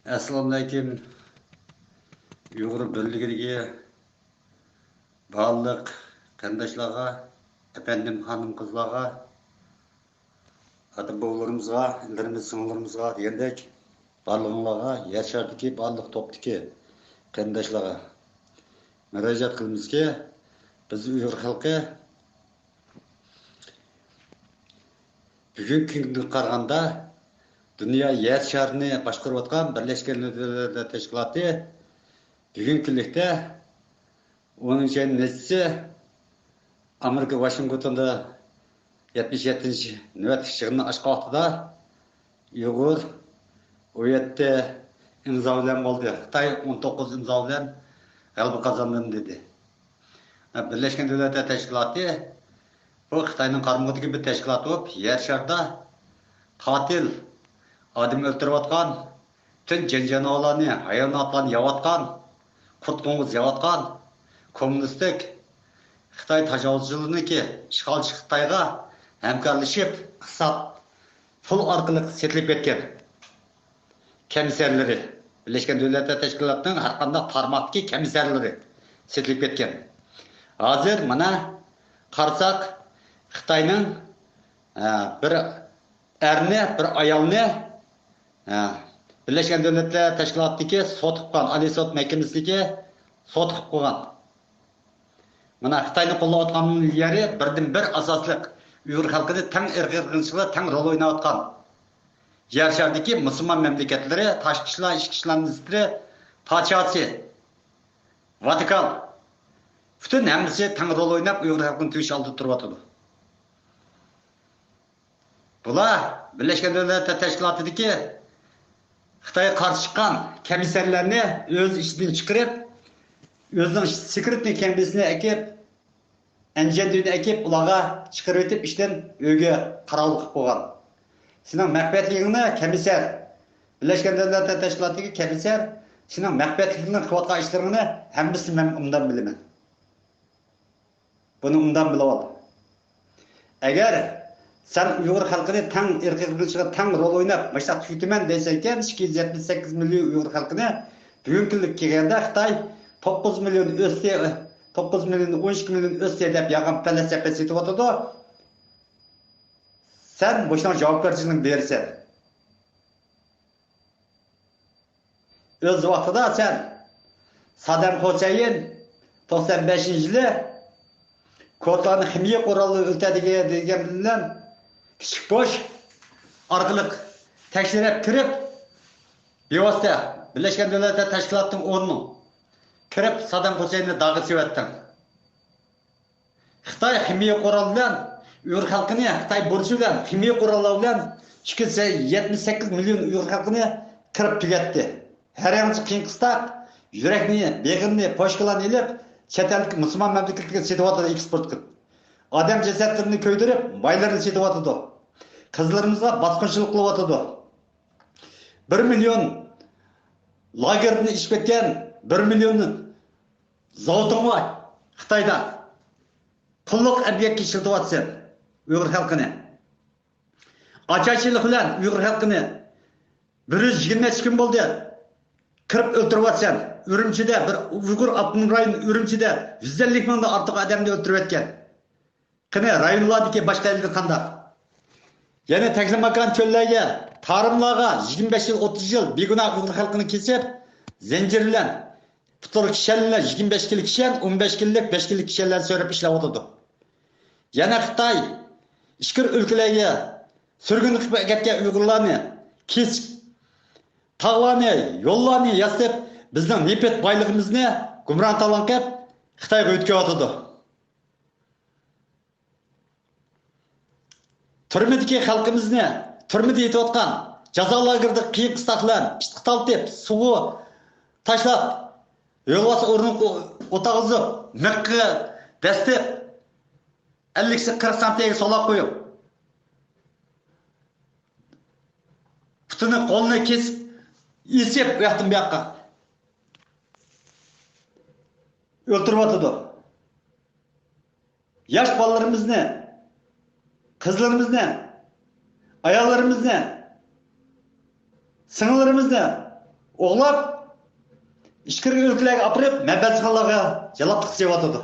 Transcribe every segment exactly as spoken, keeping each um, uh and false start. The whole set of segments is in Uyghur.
ئەسسالامۇئەلەيكۇم. ئۇيغۇر بىرلىكىدىكى بارلىق قېرىنداشلارغا، ئەپەندىم خانىم قىزلارغا، ئاتا بوۋىلىرىمىزغا، ئىنىلىرىمىز، سىڭىللىرىمىزغا دېگەندەك، بارلىقىڭلارغا، يەر شارىدىكى بارلىق توپتىكى قېرىنداشلارغا مۇراجىئەت قىلىمىزكى، بىز ئۇيغۇر خەلقى بۈگۈنكى كۈنگە قارىغاندا، دۇنيا يەر شارىنى باشقۇرۇۋاتقان بىرلەشكەن دۆلەتلەر تەشكىلاتى بۈگۈنكى كۈنلۈكتە ئۇنىڭ ئىچىدە نەچچىسى ئامېرىكا ۋاشىنگتوندا يەتمىش يەتتىنچى نۆۋەتلىك يىغىنىنى ئاچقان ۋاقتىدا، ئۇيغۇر ئون يەتتە ئىمزا بىلەن بولدى، خىتاي ئون توققۇز ئىمزا بىلەن غەلىبە قازاندىم دېدى. بىرلەشكەن دۆلەتلەر تەشكىلاتى بۇ خىتاينىڭ قارمىقىدىكى بىر تەشكىلات بولۇپ، يەر شارىدا قاتىل، ئادەم ئۆلتۈرۈۋاتقان، پۈتۈن جان-جانىۋارلارنى، ھايۋاناتلارنى يەۋاتقان، قۇرت-قوڭغۇز يەۋاتقان كوممۇنىستىك خىتاي تاجاۋۇزچىلىرىنىڭكى، ئىشغالچى خىتايغا ھەمكارلىشىپ، ئىقتىساد، پۇل ئارقىلىق سېتىلىپ كەتكەن كومىسسارلىرى، بىرلەشكەن دۆلەتلەر تەشكىلاتىنىڭ ھەر قانداق تارماقتىكى كومىسسارلىرى سېتىلىپ كەتكەن. ھازىر مانا قارىساق، خىتاينىڭ، ئە، بىر ئەرنى، بىر ئايالنى، ئە، بىرلەشكەن دۆلەتلەر تەشكىلاتىدىكى سوت قىلىپ قالغان، ئالىي سوت مەھكىمىسىدىكى سوت قىلىپ قالغان. مانا خىتاينى قوللاۋاتقان يېرى بىردىنبىر ئاساسلىق ئۇيغۇر خەلقىنى تەڭ ئىرقىي قىرغىنچىلىقتا تەڭ رول ئويناۋاتقان يەر شارىدىكى مۇسۇلمان مەملىكەتلىرى، تاشقى ئىشلار، ئىچكى ئىشلار مىنىستىرى، پادىشاھى، ۋاتىكان، پۈتۈن ھەممىسى تەڭ رول ئويناپ، ئۇيغۇر خەلقىنى تۈگىتىش ئالدىدا تۇرۇۋاتىدۇ. بۇلار بىرلەشكەن دۆلەتلەر تەشكىلاتىدىكى خىتايغا قارشى چىققان كومىسسارلارنى ئۆز ئىشىدىن چىقىرىپ، ئۆزىنىڭ سېكرېتنىي كومىسسىيىسىنى ئەكىپ، ئەنجەندۈينى ئەكىپ، ئۇلارغا چىقىرىۋېتىپ ئىشتىن، ئۆيگە قاراۋۇل قىلىپ قويغان. سېنىڭ مەخپىيەتلىكىڭنى كومىسسار، بىرلەشكەن دۆلەتلەر تەشكىلاتىدىقى كومىسسار، سېنىڭ مەخپىيەتلىكىڭنى قىلىۋاتقان ئىشلىرىڭنى ھەممىسىنى مەن ئوبدان بىلىمەن. بۇنى ئوبدان بىلىۋال. ئەگەر سەن ئۇيغۇر خەلقىنى تەڭ ئىرقىي قىرغىنچىلىققا تەڭ رول ئويناپ، مۇشۇنداق تۈگىتىمەن دەيسەن ئىكەن، ئىككى يۈز يەتمىش سەككىز مىليون ئۇيغۇر خەلقىنى بۈگۈنكى كۈنگە كەلگەندە خىتاي توققۇز مىليون ئۆستى، توققۇز مىليون، ئون ئىككى مىليون ئۆستى دەپ يالغان پەلسەپە سېتىۋاتىدۇ. سەن مۇشۇنىڭ جاۋابكارچىلىقىنى بېرىسەن. ئۆز ۋاقتىدا سەن سادام خۇسەيىن توقسان بەشىنچى يىلى كۇردلارنى خىمىيە قورالى ئۆلتۈردى دېگەن بىلەن كىچىك بوش ئارقىلىق تەكشۈرۈپ كىرىپ، بىۋاسىتە بىرلەشكەن دۆلەتلەر تەشكىلاتىنىڭ ئورنىنى كىرىپ، سادام خۇسەيىننى داغغا سېلىۋەتتىڭ. خىتاي خىمىيە قورالى بىلەن ئۇيغۇر خەلقىنى، خىتاي بۇرچى بىلەن خىمىيە قوراللار بىلەن ئىككى يۈز يەتمىش سەككىز مىليون ئۇيغۇر خەلقىنى قىرىپ تۈگەتتى. ھەر يانچە قىيىن قىستاق، يۈرەكنى، بېغىنى، پوشكىلارنى ئېلىپ، چەت ئەلدىكى مۇسۇلمان مەملىكەتلەرگە سېتىۋاتىدۇ، ئېكسپورت قىلىپ. ئادەم جەسەتلىرىنى كۆيدۈرۈپ، مايلىرىنى سېتىۋاتىدۇ. قىزلىرىمىزغا باسقۇنچىلىق قىلىۋاتىدۇ. بىر مىليون لاگېردىن ئېشىپ كەتكەن، بىر مىليون زاۋۇتۇڭ بار خىتايدا. قۇللۇق ئەمگەككە ئىشلىتىۋاتىسەن ئۇيغۇر خەلقىنى. ئاچارچىلىق بىلەن ئۇيغۇر خەلقىنى بىر يۈز يىگىرمە نەچچە كۈن بولدى قىرىپ ئۆلتۈرۈۋاتىسەن. ئۈرۈمچىدە بىر ئۇيغۇر ئاپتونوم رايونى ئۈرۈمچىدە يۈز ئەللىك مىڭدىن ئارتۇق ئادەمنى ئۆلتۈرۈۋەتكەن. قېنى، رايونلاردىكى باشقا ئەللەر قانداق؟ يەنە تەكلىماكان چۆللەرگە، تارىملارغا يىگىرمە بەش يىل، ئوتتۇز يىل بىگۇناھ ئۇيغۇر خەلقىنى كېسىپ، زەنجىر بىلەن، پۇتلىرىغا كىشەنلەر، يىگىرمە بەش كىلو كىشەن، ئون بەش كىلولۇق، بەش كىلولۇق كىشەنلەرنى سۆرەپ ئىشلەۋاتىدۇ. يەنە خىتاي ئىچكىرى ئۆلكىلەرگە سۈرگۈن قىلىپ ئەكەتكەن ئۇيغۇرلارنى كېسىپ، تاغلارنى، يوللارنى ياسىتىپ، بىزنىڭ نېفىت بايلىقىمىزنى گۇمران تالان قىلىپ، خىتايغا يۆتكەۋاتىدۇ. تۈرمىدىكى خەلقىمىزنى، تۈرمىدە يېتىۋاتقان، جازا لاگېرىدا قىيىن قىستاق بىلەن ئىتقا تارتىپ، سۇغا تاشلاپ، يولۋاس ئورنىغا ئوت ئاغىزىپ، مىخقا بېسىپ، ئەللىكسى قىرىق سانتىگە سولاپ قويۇپ، پۇتىنى، قولىنى كېسىپ، ئېسىپ، ئۇ ياقتىن بۇ ياققا ئۆلتۈرۈۋاتىدۇ. ياش بالىلىرىمىزنى، قىزلىرىمىزنى، ئاياللىرىمىزنى، سىڭىللىرىمىزنى ئوغلاپ، ئىچكىرى ئۆلكىلەرگە ئاپىرىپ، مەبەسخانىلارغا جالاپلىق قىلىۋاتىدۇ.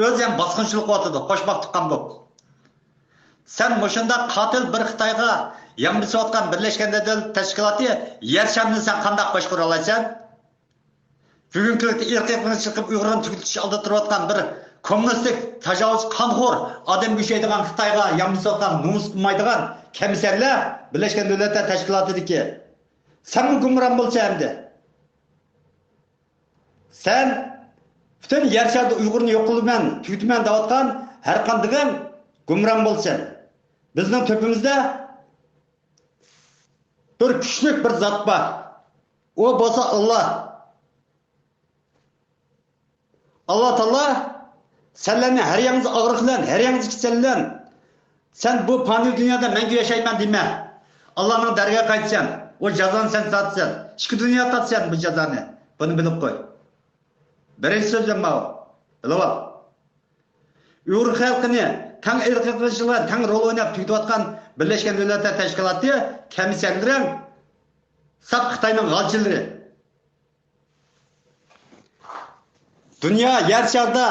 ئۆزى ھەم باسقۇنچىلىق قىلىۋاتىدۇ، قوشماق تۇغقان بولۇپ. سەن مۇشۇنداق قاتىل بىر خىتايغا يان بېسىۋاتقان بىرلەشكەن دۆلەتلەر تەشكىلاتى يەر شارىنى سەن قانداق باشقۇرالايسەن؟ بۈگۈنكى كۈندە ئىرقىي قىرغىنچىلىق قىلىپ ئۇيغۇرلارنى تۈگىتىش ئالدىدا تۇرۇۋاتقان بىر كوممۇنىستىك، تاجاۋۇزچى، قانخور، ئادەم ئۆچەيدىغان خىتايغا يان بېسىۋاتقان، نومۇس قىلمايدىغان كەمسەرلەر بىرلەشكەن دۆلەتلەر تەشكىلاتىدىكى. سەنمۇ گۇمران بولسا ئەمدى. سەن پۈتۈن يەر شارىدا ئۇيغۇرنى يوق قىلىمەن، تۈگىتىمەن دەۋاتقان ھەر قاندىقىڭ گۇمران بولسۇن. بىزنىڭ تۆپىمىزدە بىر كۈچلۈك بىر زات بار. ئۇ بولسا ئاللا. ئاللا تائالا سەنلەرنى ھەر يانىڭىز ئاغرىق بىلەن، ھەر يانىڭىز كېسەل بىلەن، سەن بۇ پانىي دۇنيادا مەڭگۈ ياشايمەن دېمە. ئاللانىڭ دەرگاھىغا قايتىسەن. ئۇ جازانى سەن تارتىسەن. ئىككى دۇنيا تارتىسەن بۇ جازانى. بۇنى بىلىپ قوي. بىرىنچى سۆزۈم ماۋۇ. بىلىۋال. ئۇيغۇر خەلقىنى تەڭ ئىرقىي قىرغىنچىلىق بىلەن تەڭ رول ئويناپ تۈگىتىۋاتقان بىرلەشكەن دۆلەتلەر تەشكىلاتى كەمسەرلىرىڭ، ساپ خىتاينىڭ غالچىلىرى. دۇنيا يەر شارىدا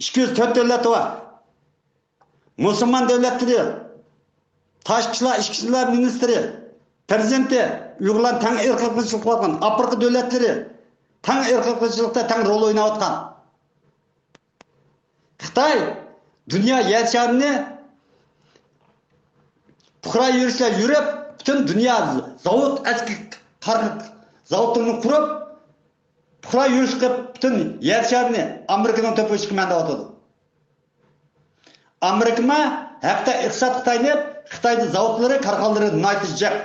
ئىككى يۈز تۆت دۆلەت بار. مۇسۇلمان دۆلەتلىرى، تاشقى ئىشلار، ئىچكى ئىشلار مىنىستىرى، پىرېزىدېنتى، ئۇيغۇرلارنى تەڭ ئىرقىي قىرغىنچىلىق قىلىۋاتقان ئافرىقا دۆلەتلىرى، تەڭ ئىرقىي قىرغىنچىلىقتا تەڭ رول ئويناۋاتقان. خىتاي دۇنيا يەر شارىنى پۇقرا يۈرۈشلەر يۈرۈپ، پۈتۈن دۇنيا زاۋۇت، ئەسكى قارا زاۋۇتلىرىنى قۇرۇپ، پۇقرا يۈرۈش قىلىپ، پۈتۈن يەر شارىنى ئامېرىكىنىڭ تۆپىگە چىقىمەن دەۋاتىدۇ. ئامېرىكىمۇ ھەقتە ئىقتىسادقا تايىنىپ، خىتايدا زاۋۇتلىرى، كارخانىلىرى ناھايىتى جىق،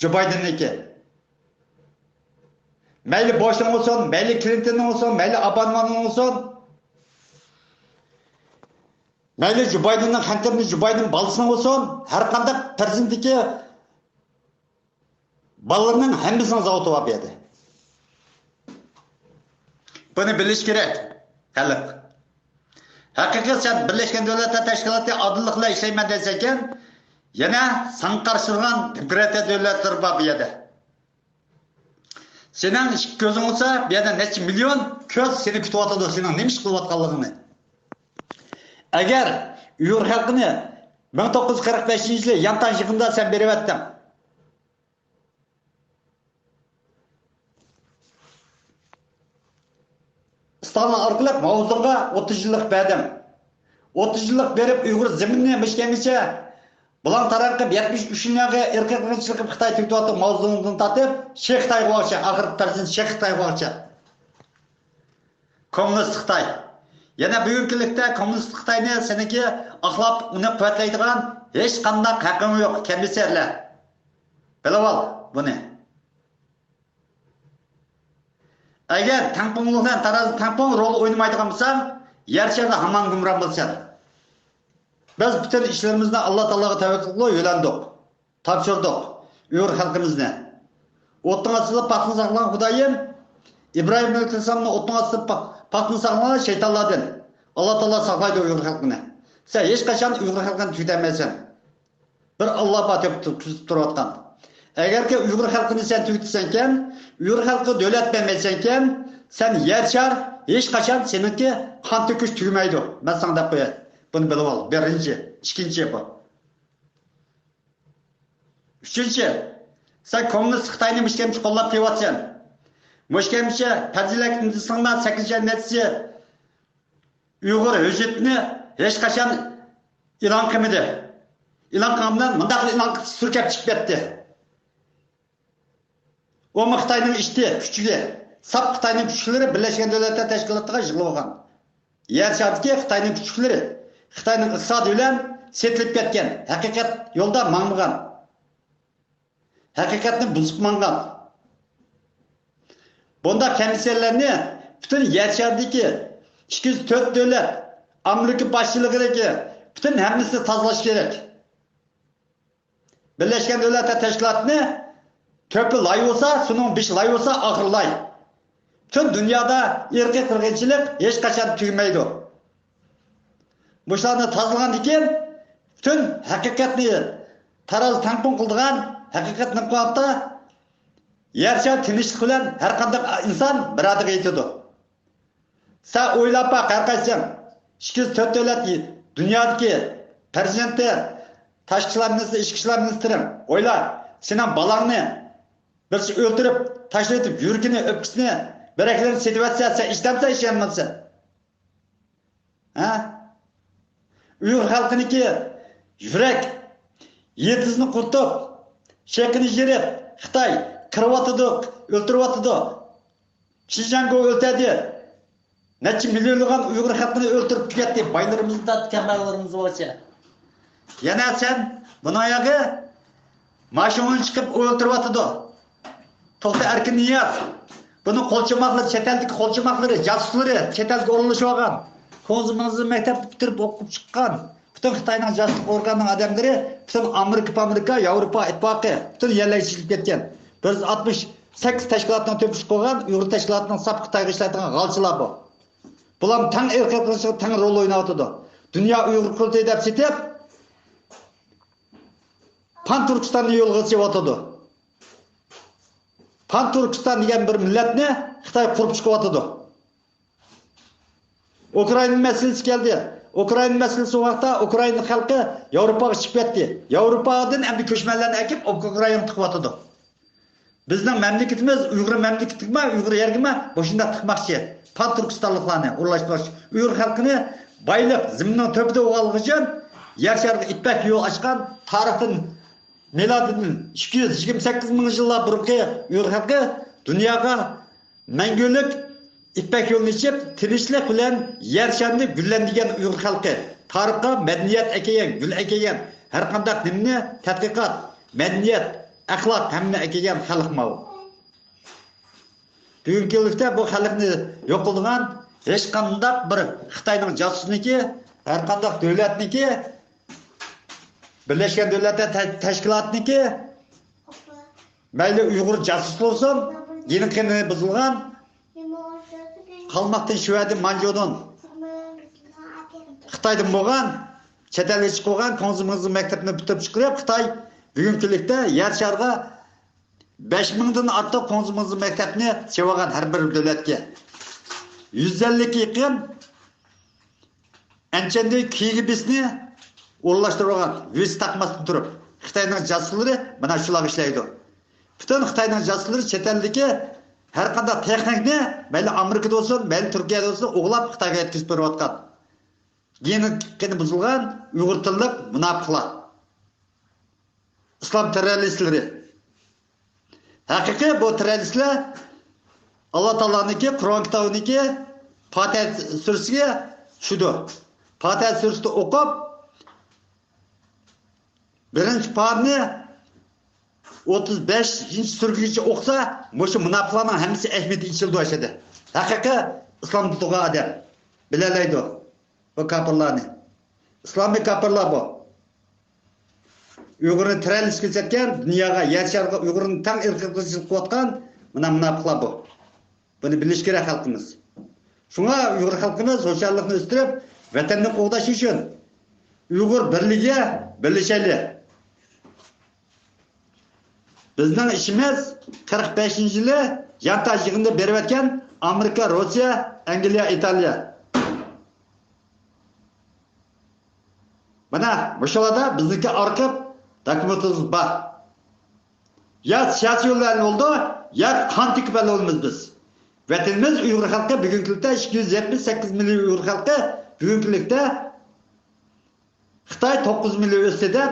جو بايدېننىڭكى. مەيلى بوشنىڭ بولسۇن، مەيلى كلىنتوننىڭ بولسۇن، مەيلى ئوبامانىڭ بولسۇن، مەيلى جو بايدېننىڭ، خەنتەرنىڭ، جو بايدېن بالىسىنىڭ بولسۇن، ھەر قانداق پىرېزىدېنتتىكى بالىلىرىنىڭ ھەممىسىنىڭ زاۋۇتى بار بۇ يەردە. بۇنى بىلىش كېرەك، خەلق. ھەقىقەت سەن بىرلەشكەن دۆلەتلەر تەشكىلاتى ئادىللىق بىلەن ئىشلەيمەن دەيسەنكەن، يەنە ساڭا قارشى تۇرغان دېموكراتىيە دۆلەتلىرى بار بۇ يەردە. سېنىڭ ئىككى كۆزۈڭ بولسا، بۇ يەردە نەچچە مىليون كۆز سېنى كۈتۈۋاتىدۇ، سېنىڭ نېمە ئىش قىلىۋاتقانلىقىڭنى. ئەگەر ئۇيغۇر خەلقىنى مىڭ توققۇز يۈز قىرىق بەشىنچى يىلى يانتاڭ يىغىنىدا سەن بېرىۋەتتىڭ. ستالىن ئارقىلىق ماۋزېدۇڭغا ئوتتۇز يىللىق بەردىم. ئوتتۇز يىللىق بېرىپ، ئۇيغۇر زېمىنىنى مۇشۇ كەينىچە بۇلاڭ-تاراڭ قىلىپ، يەتمىش ئۈچىنچى يىلغا ئىرقىي قىرغىنچىلىق قىلىپ خىتاي تۈگىتىۋاتىدۇ. ماۋزېدۇڭدىن تارتىپ شى خىتايغا بارغۇچە، ئاخىرقى پەرزەنت شى خىتايغا بارغۇچە. كوممۇنىست خىتاي. يەنە بۈگۈنكى كۈنلۈكتە كوممۇنىست خىتاينى سېنىڭكى ئاقلاپ، ئۇنى قۇۋۋەتلەيدىغان ھېچقانداق ھەققىڭ يوق، كەمسەرلەر. بىلىۋال بۇنى. ئەگەر تەڭپۇڭلۇق بىلەن تارازا تەڭپۇڭ رول ئوينىمايدىغان بولساڭ، يەر شارىدا ھامان گۇمران بولىسەن. بىز پۈتۈن ئىشلىرىمىزنى ئاللا تائالاغا تەۋەككۈل قىلىپ يۆلەندۇق، تاپشۇردۇق ئۇيغۇر خەلقىمىزنى. ئوتنىڭ ئاستىدا پاكنى ساقلىغان خۇدايىم، ئىبراھىم ئەلەيھىسسالامنى ئوتنىڭ ئاستىدا پا-، پاكنى ساقلىغان شەيتانلاردىن. ئاللا تائالا ساقلايدۇ ئۇيغۇر خەلقىنى. سەن ھېچقاچان ئۇيغۇر خەلقىنى تۈگىتەلمەيسەن. بىر ئاللا بار تۆ-، تۆ-، كۆزىتىپ تۇرۇۋاتقان. ئەگەركى ئۇيغۇر خەلقىنى سەن تۈگىتىسەنكەن، ئۇيغۇر خەلقىگە دۆلەت بەرمەيسەنكەن، سەن يەر شار ھېچقاچان سېنىڭكى قان تۆكۈش تۈگىمەيدۇ. مەن ساڭا دەپ قوياي. بۇنى بىلىۋال. بىرىنچى. ئىككىنچى بۇ. ئۈچىنچى. سەن كوممۇنىست خىتاينى مۇشۇ كەمچە قوللاپ كېلىۋاتىسەن. مۇشۇ كەمچە پەزىلەت ئىندىسىڭدا سەككىز يىل نەتىجىسى ئۇيغۇر ھۆججىتىنى ھېچقاچان ئېلان قىلمىدى. ئېلان قىلغان بىلەن مۇنداق ئېلان قىلىپ سۈركەپ چىقىپ كەتتى. ئۇمۇ خىتاينىڭ ئىتى، كۈچۈكى، ساپ خىتاينىڭ كۈچۈكلىرى بىرلەشكەن دۆلەتلەر تەشكىلاتىغا يىغلىۋالغان. يەر شارىدىكى خىتاينىڭ كۈچۈكلىرى خىتاينىڭ ئىقتىسادى بىلەن سېتىلىپ كەتكەن، ھەقىقەت يولدا ماڭمىغان. ھەقىقەتنى بۇزۇپ ماڭغان. بۇنداق كەمسەرلەرنى پۈتۈن يەر شارىدىكى ئىككى يۈز تۆت دۆلەت، ئامېرىكا باشچىلىقىدىكى پۈتۈن ھەممىسى تازىلاش كېرەك. بىرلەشكەن دۆلەتلەر تەشكىلاتىنى تۆپى لاي بولسا، سۇنىڭ بېشى لاي بولسا، ئاخىرى لاي. پۈتۈن دۇنيادا ئىرقىي قىرغىنچىلىق ھېچقاچان تۈگىمەيدۇ. مۇشۇلارنى تازىلىغاندىن كېيىن، پۈتۈن ھەقىقەتنى تارازا تەڭپۇڭ قىلىدىغان، ھەقىقەتنى قىلغاندا، يەر شارى تىنچلىق بىلەن ھەر قانداق ئىنسان مۇرادىغا يېتىدۇ. سەن ئويلاپ باق، ھەر قايسىڭ، ئىككى يۈز تۆت دۆلەت دۇنيادىكى پىرېزىدېنتى، تاشقى ئىشلار مىنىستىرى، ئىچكى ئىشلار مىنىستىرى، ئويلا، سېنىڭ بالاڭنى بىرسى ئۆلتۈرۈپ، تاشلىۋېتىپ، يۈرىكىنى، ئۆپكىسىنى، بۆرەكلىرىنى سېتىۋەتسە، سەن ئىشىنەمسەن، ئىشەنمەمسەن؟ ھە؟ ئۇيغۇر خەلقىنىڭكى يۈرەك يىلتىزىنى قۇرۇتۇپ، شېقىنى يېرىپ، خىتاي قىرىۋاتىدۇ، ئۆلتۈرۈۋاتىدۇ. شىنجاڭگو ئۆلتۈردى. نەچچە مىليونلىغان ئۇيغۇر خەلقىنى ئۆلتۈرۈپ تۈگەتتى. بايلىرىمىزنى تارتتى، كەمبەغەللىرىمىزنى بولغۇچە. يەنە سەن بۇنىڭ ياغى ماشىنىنى چىقىپ ئۆلتۈرۈۋاتىدۇ. توختى ئەركىن نىياز. بۇنىڭ قولچىماقلىرى، چەت ئەلدىكى قولچىماقلىرى، جاسۇسلىرى، چەت ئەلگە ئورۇنلىشىۋالغان. كۇڭزى مىڭزى مەكتەپنى پۈتتۈرۈپ ئوقۇپ چىققان. پۈتۈن خىتاينىڭ جاسۇسلۇق ئورگانىنىڭ ئادەملىرى، پۈتۈن ئامېرىكا، پامېرىكا، ياۋروپا ئىتتىپاقى، پۈتۈن يەرلەرگە چېچىلىپ كەتكەن. بىر يۈز ئاتمىش سەككىز تەشكىلاتنىڭ تۆپىسى قويغان ئۇيغۇر تەشكىلاتىنىڭ ساپ خىتايغا ئىشلەيدىغان غالچىلار بۇ. بۇلار تەڭ ئىرقىي قىرغىنچىلىقتا تەڭ رول ئويناۋاتىدۇ. دۇنيا ئۇيغۇر قۇرۇلتىيى دەپ سېتىپ، پان تۈركىستاننى يولغا سېلىۋاتىدۇ. پان تۈركىستان دېگەن بىر مىللەتنى خىتاي قۇرۇپ چىقىۋاتىدۇ. ئۇكرائىنا مەسىلىسى كەلدى. ئۇكرائىنا مەسىلىسى ۋاقىتتا ئۇكرائىنا خەلقى ياۋروپاغا چىقىپ كەتتى. ياۋروپادىن ئەمدى كۆچمەنلەرنى ئەكىپ ئۇكرائىناغا تىقىۋاتىدۇ. بىزنىڭ مەملىكىتىمىز ئۇيغۇر مەملىكىتىگىمۇ، ئۇيغۇر يەرگىمۇ مۇشۇنداق تىقماقچى. پان تۈركىستانلىقلارنى ئورۇنلاشتۇرماقچى. ئۇيغۇر خەلقىنى بايلىق زېمىننىڭ تۆپىدە بولغانلىقى ئۈچۈن يەر شارىغا يىپەك يول ئاچقان، تارىختىن، مىلادىدىن ئىككى يۈز يىگىرمە سەككىز مىڭ يىللار بۇرۇنقى ئۇيغۇر خەلقى دۇنياغا مەڭگۈلۈك يىپەك يولىنى ئېچىپ، تىنچلىق بىلەن يەر شارىنى گۈللەندۈرگەن ئۇيغۇر خەلقى. تارىخقا مەدەنىيەت ئەكەلگەن، گۈل ئەكەلگەن، ھەر قانداق نېمىنى تەتقىقات، مەدەنىيەت، ئەخلاق ھەممىنى ئەكەلگەن خەلق ماۋۇ. بۈگۈنكى كۈنلۈكتە بۇ خەلقنى يوق قىلىدىغان ھېچقانداق بىر خىتاينىڭ جاسۇسىنىڭكى، ھەر قانداق دۆلەتنىڭكى، بىرلەشكەن دۆلەتلەر تە-، تەشكىلاتىنىڭكى، مەيلى ئۇيغۇر جاسۇس بولسۇن، دىنى قېنى بۇزۇلغان، قالماقتىن شۈۋەدىن، مانجۇدىن، خىتايدىن بولغان، چەت ئەلگە چىقىپ بولغان، كۇڭزى مىڭزى مەكتەپنى پۈتتۈرۈپ چىقىرىپ، خىتاي بۈگۈنكى كۈنلۈكتە يەر شارىغا بەش مىڭدىن ئارتۇق كۇڭزى مىڭزى مەكتەپنى سېلىۋالغان ھەر بىر دۆلەتكە. يۈز ئەللىككە يېقىن ئەنچەندى كىگبىسنى ئورۇنلاشتۇرۇۋالغان، ۋىزا تاقىماستىن تۇرۇپ. خىتاينىڭ جاسۇسلىرى مانا شۇلارغا ئىشلەيدۇ. پۈتۈن خىتاينىڭ جاسۇسلىرى چەت ئەلدىكى ھەر قانداق تېخنىكنى، مەيلى ئامېرىكىدا بولسۇن، مەيلى تۈركىيەدە بولسۇن، ئوغلاپ خىتايغا يەتكۈزۈپ بېرىۋاتقان. دىنى قېنى بۇزۇلغان ئۇيغۇر تىللىق مۇناپىقلار. ئىسلام تېررورىستلىرى. ھەقىقىي بۇ تېررورىستلار ئاللا تائالانىڭكى، قۇرئان كىتابىنىڭكى پاتىھە سۈرىسىگە چۈشىدۇ. پاتىھە سۈرىسىنى ئوقۇپ، بىرىنچى پارىنى ئوتتۇز بەشىنچى سۈرىگىچە ئوقۇسا، مۇشۇ مۇناپىقلارنىڭ ھەممىسى ئەھمىيىتى ئېچىلىدۇ ئاشۇ يەردە. ھەقىقىي ئىسلامدا تۇرغان ئادەم بىلەلەيدۇ بۇ كاپىرلارنى. ئىسلامىي كاپىرلار بۇ. ئۇيغۇرنى تېررورىستكە كۆرسەتكەن، دۇنياغا، يەر شارىغا ئۇيغۇرنى تەڭ ئىرقىي قىرغىنچىلىق قىلىۋاتقان مانا مۇناپىقلار بۇ. بۇنى بىلىشى كېرەك خەلقىمىز. شۇڭا ئۇيغۇر خەلقىمىز ھوشيارلىقنى ئۆستۈرۈپ، ۋەتەننى قوغداش ئۈچۈن ئۇيغۇر بىرلىكىگە بىرلىشەيلى. بىزنىڭ ئىشىمىز قىرىق بەشىنچى يىلى يانتا يىغىندا بېرىۋەتكەن ئامېرىكا، روسىيە، ئەنگلىيە، ئىتالىيە. مانا مۇشۇلاردا بىزنىڭكى ئارقا دوكۇمېنتىمىز بار. يا سىياسىي يول بىلەن بولىدۇ، يا قان تۆكۈپ بولىمىز بىز. ۋەتىنىمىز، ئۇيغۇر خەلقى بۈگۈنكى كۈندە ئىككى يۈز يەتمىش سەككىز مىليون ئۇيغۇر خەلقى بۈگۈنكى كۈندە خىتاي توققۇز مىليون ئۆستى دەپ،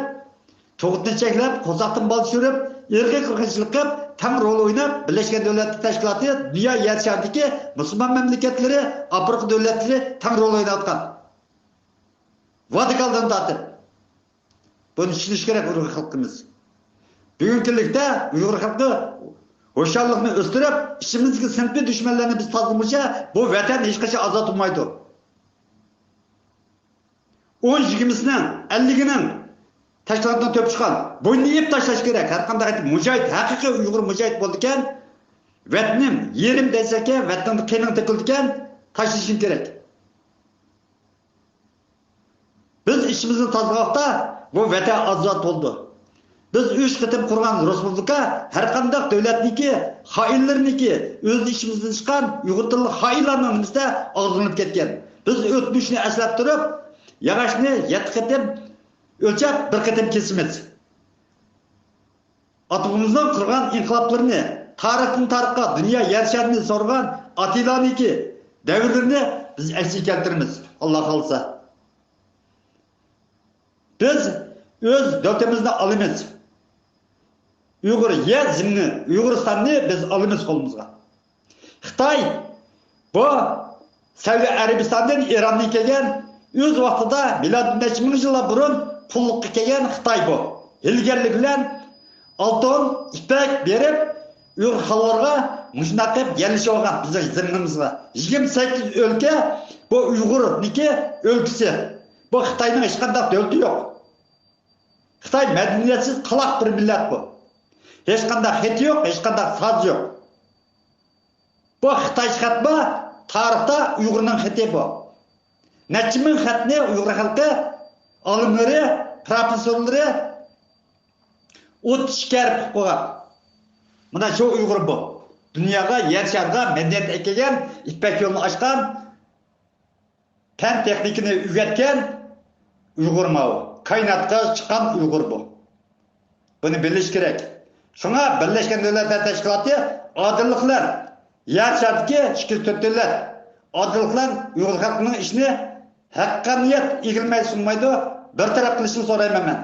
تۇغۇتنى چەكلەپ، قورساقتىن بالا چۈشۈرۈپ، ئىرقىي قىرغىنچىلىق قىلىپ، تەڭ رول ئويناپ، بىرلەشكەن دۆلەتلەر تەشكىلاتى دۇنيا يەر شارىدىكى مۇسۇلمان مەملىكەتلىرى، ئافرىقا دۆلەتلىرى تەڭ رول ئويناۋاتقان. ۋاتىكاندىن تارتىپ. بۇنى چۈشىنىشى كېرەك ئۇيغۇر خەلقىمىز. بۈگۈنكى كۈنلۈكتە ئۇيغۇر خەلقى ھوشيارلىقنى ئۆستۈرۈپ، ئىچىمىزدىكى سىنىپىي دۈشمەنلەرنى بىز تازىلىمىغۇچە بۇ ۋەتەن ھېچقاچان ئازاد بولمايدۇ. ئون يىگىرمىسىنىڭ، ئەللىكىنىڭ تەشكىلاتنىڭ تۆپى چىققان. بوينىنى ئېيىپ تاشلاش كېرەك. ھەر قانداق مۇجاھىد، ھەقىقىي ئۇيغۇر مۇجاھىد بولىدىكەن، ۋەتىنىم يېرىم دېسەككە، ۋەتىنىڭدە قېنىڭ تۆكۈلىدىكەن، تاشلىشىڭ كېرەك. بىز ئىچىمىزنى تازىلىغان ۋاقىتتا بۇ ۋەتەن ئازاد بولىدۇ. بىز ئۈچ قېتىم قۇرغان رېسپۇبلىكا ھەرقانداق دۆلەتنىڭكى خائىنلىرىنىڭكى، ئۆز ئىچىمىزدىن چىققان ئۇيغۇر تىللىق خائىنلارنىڭ نېمىسىدە ئاغزىلىنىپ كەتكەن. بىز ئۆتمۈشنى ئەسلەپ تۇرۇپ، ياغاچنى يەتتە قېتىم ئۆلچەپ، بىر قېتىم كېسىمىز. ئاتىمىزنىڭ قۇرغان ئىنقىلابلىرىنى، تارىختىن تارىخقا، دۇنيا يەر شارىنى سورىغان ئاتىلانىڭكى دەۋرلىرىنى بىز ئەسلىگە كەلتۈرىمىز، ئاللا خالىسا. بىز ئۆز دۆلىتىمىزنى ئالىمىز. ئۇيغۇر يەر زېمىنى، ئۇيغۇرىستاننى بىز ئالىمىز قولىمىزغا. خىتاي، بۇ سەئۇدى ئەرەبىستاندىن، ئىراندىن كەلگەن، ئۆز ۋاقتىدا مىلادتىن نەچچە مىڭ يىللار بۇرۇن قۇللۇققا كەلگەن خىتاي بۇ. ھىيلىگەرلىك بىلەن ئالتۇن، يىپەك بېرىپ، ئۇيغۇر خانلىرىغا مۇشۇنداق قىلىپ يەرلىشىۋالغان بىزنىڭ زېمىنىمىزغا. يىگىرمە سەككىز ئۆلكە بۇ ئۇيغۇرنىڭكى ئۆلكىسى. بۇ خىتاينىڭ ھېچقانداق دۆلىتى يوق. خىتاي مەدەنىيەتسىز قالاق بىر مىللەت بۇ. ھېچقانداق خېتى يوق، ھېچقانداق سازى يوق. بۇ خىتايچە خەت بار، تارىختا ئۇيغۇرنىڭ خېتى بۇ. نەچچە مىڭ خەتنى ئۇيغۇر خەلقى ئالىملىرى، پروفېسسورلىرى ئوت ئىچكە قىلىپ قويغان. مانا شۇ ئۇيغۇر بۇ. دۇنياغا، يەر شارىغا مەدەنىيەت ئەكەلگەن، يىپەك يولىنى ئاچقان، پەن تېخنىكىنى ئۆگەتكەن ئۇيغۇر ماۋۇ. كائىناتقا چىققان ئۇيغۇر بۇ. بۇنى بىلىش كېرەك. شۇڭا بىرلەشكەن دۆلەتلەر تەشكىلاتى ئادىللىق بىلەن يەر شارىدىكى ئىككى يۈز تۆت دۆلەت ئادىللىق بىلەن ئۇيغۇر خەلقىنىڭ ئىشىنى ھەققانىيەت ئېگىلمەي سۇنمايدۇ، بىر تەرەپ قىلىشنى سورايمەن مەن.